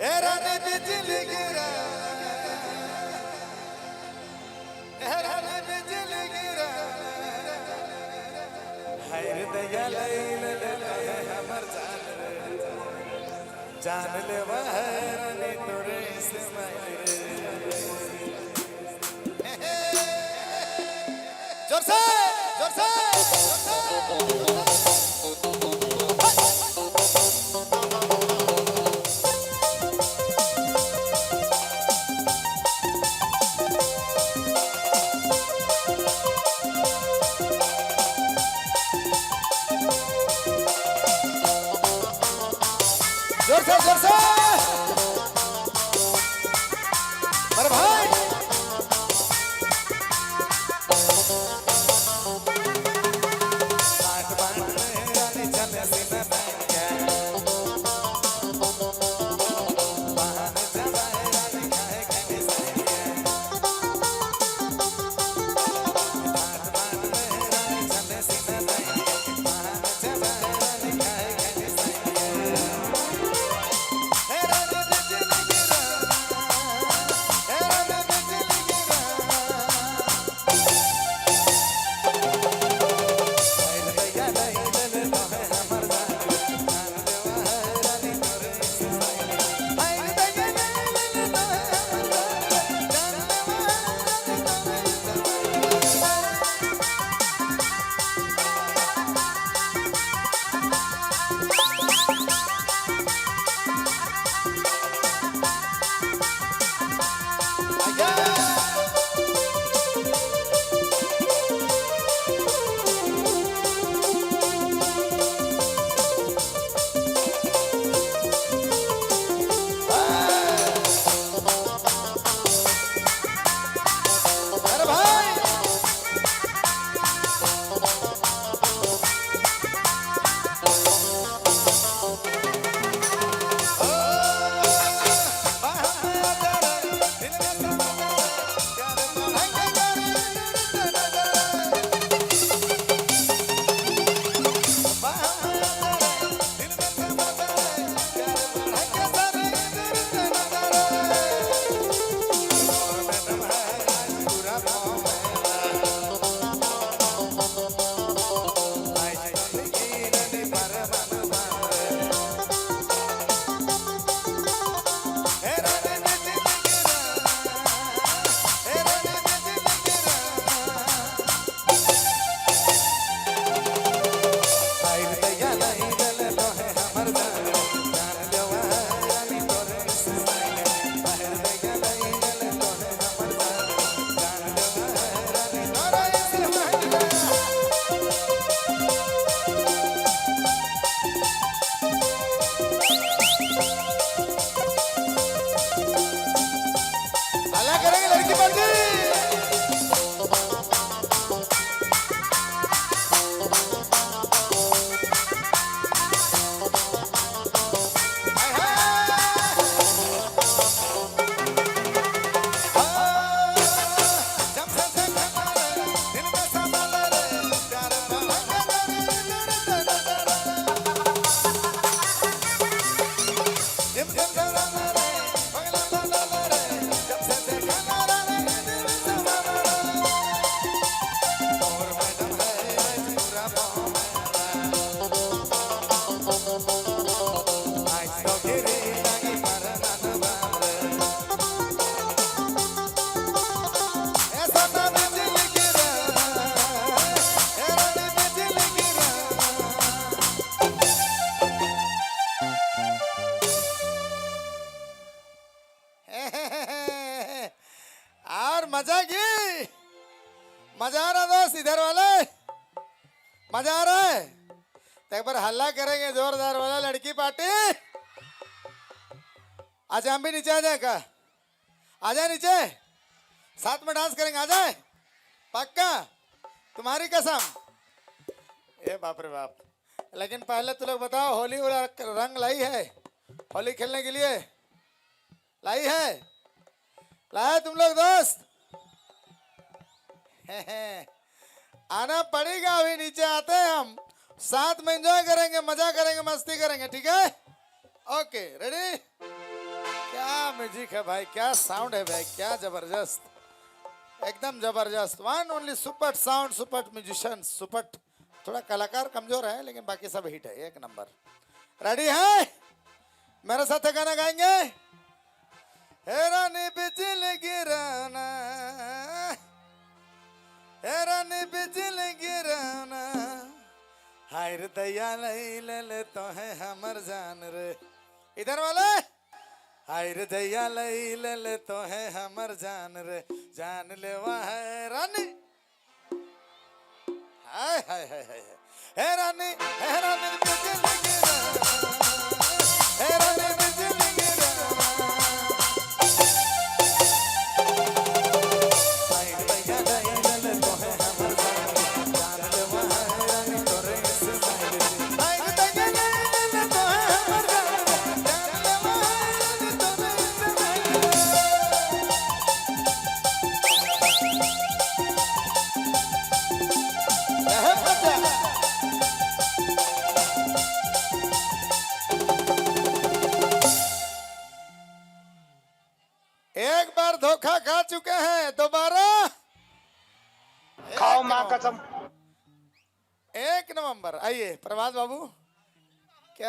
ए रानी बिजली गिरा, ए रानी बिजली गिरा, हैर दया लई ले ले हमर जान रे, जान ले है रानी तोरे से माई रे। जोर से, जोर से, जोर से। जोर से, जोर से। अरे भाई बाट बाट में रानी चले सीना बैंक, बहाने चलाए रानी खाए खाए संग। बाट बाट में रानी चले सीना बैंक, बहाने चलाए रानी खाए खाए संग। हे रानी बिजली गिरा, हे रानी बिजली गिरा, दया लई ले तोहे हमर जान, जान लेवा है रानी तोरे से साईं। दया लई ले तोहे हमर जान, जान लेवा है रानी तोरे से साईं। आया अरे भाई हल्ला करेंगे लड़की पार्टी। हाय हाय। जब से देखा रे, दिल में समा रे, प्यार बढ़ा के रे, रे, रे, रे। जिम जिम जरा रे, पगला ला ला ला रे, जब से देखा रे, दिल में समा रे। और मैडम है आज पूरा पाँव में, आज तो गिरी लगी पर मन बार। ऐसा ना बिजली गिरा, ए रानी बिजली गिरा। और मजा की, मजा आ रहा दोस्त, इधर वाले मजा आ रहा है तो एक बार हल्ला करेंगे जोरदार वाला लड़की पार्टी। अच्छा हम भी नीचे आ जाए का, आ जाए नीचे, साथ में डांस करेंगे, आ जाए पक्का, तुम्हारी कसम। ए बाप रे बाप। लेकिन पहले तो लोग बताओ, होली वाला रंग लाई है होली खेलने के लिए? लाई है, लाया तुम लोग दोस्त? आना पड़ेगा, अभी नीचे आते हैं हम, साथ में एंजॉय करेंगे, मजा करेंगे, मस्ती करेंगे, ठीक है? Okay, ready? क्या म्यूजिक है भाई, क्या साउंड है भाई, क्या जबरदस्त, एकदम जबरदस्त। One only super sound, super musician, super. थोड़ा कलाकार कमजोर है, लेकिन बाकी सब हिट है, एक नंबर। रेडी है? मेरे साथ गाना गाएंगे। हे रानी बिजली गिराना, हे रानी बिजली गिराना, हाय रे दैया लई ले ले तो है हमर जान रे। इधर वाले, हाय रे दैया लई ले ले तो है हमर जान रे, जान लेवा है रानी। हाय हाय हाय हाय, हे रानी, हे रानी बिजली गिराना, हे रानी बिजली गिराना, हाय रे दैया लई ले ले तो है हमर जान रे, जान लेवा है रानी तोरे इस्माइल रे। हाय रे दैया लई ले ले तो है हमर जान रे, जान लेवा है रानी तोरे इस्माइल रे। एक बार धोखा खा चुके हैं, दोबारा खाओ माँ कसम। 1 नवंबर। आइए प्रभात बाबू।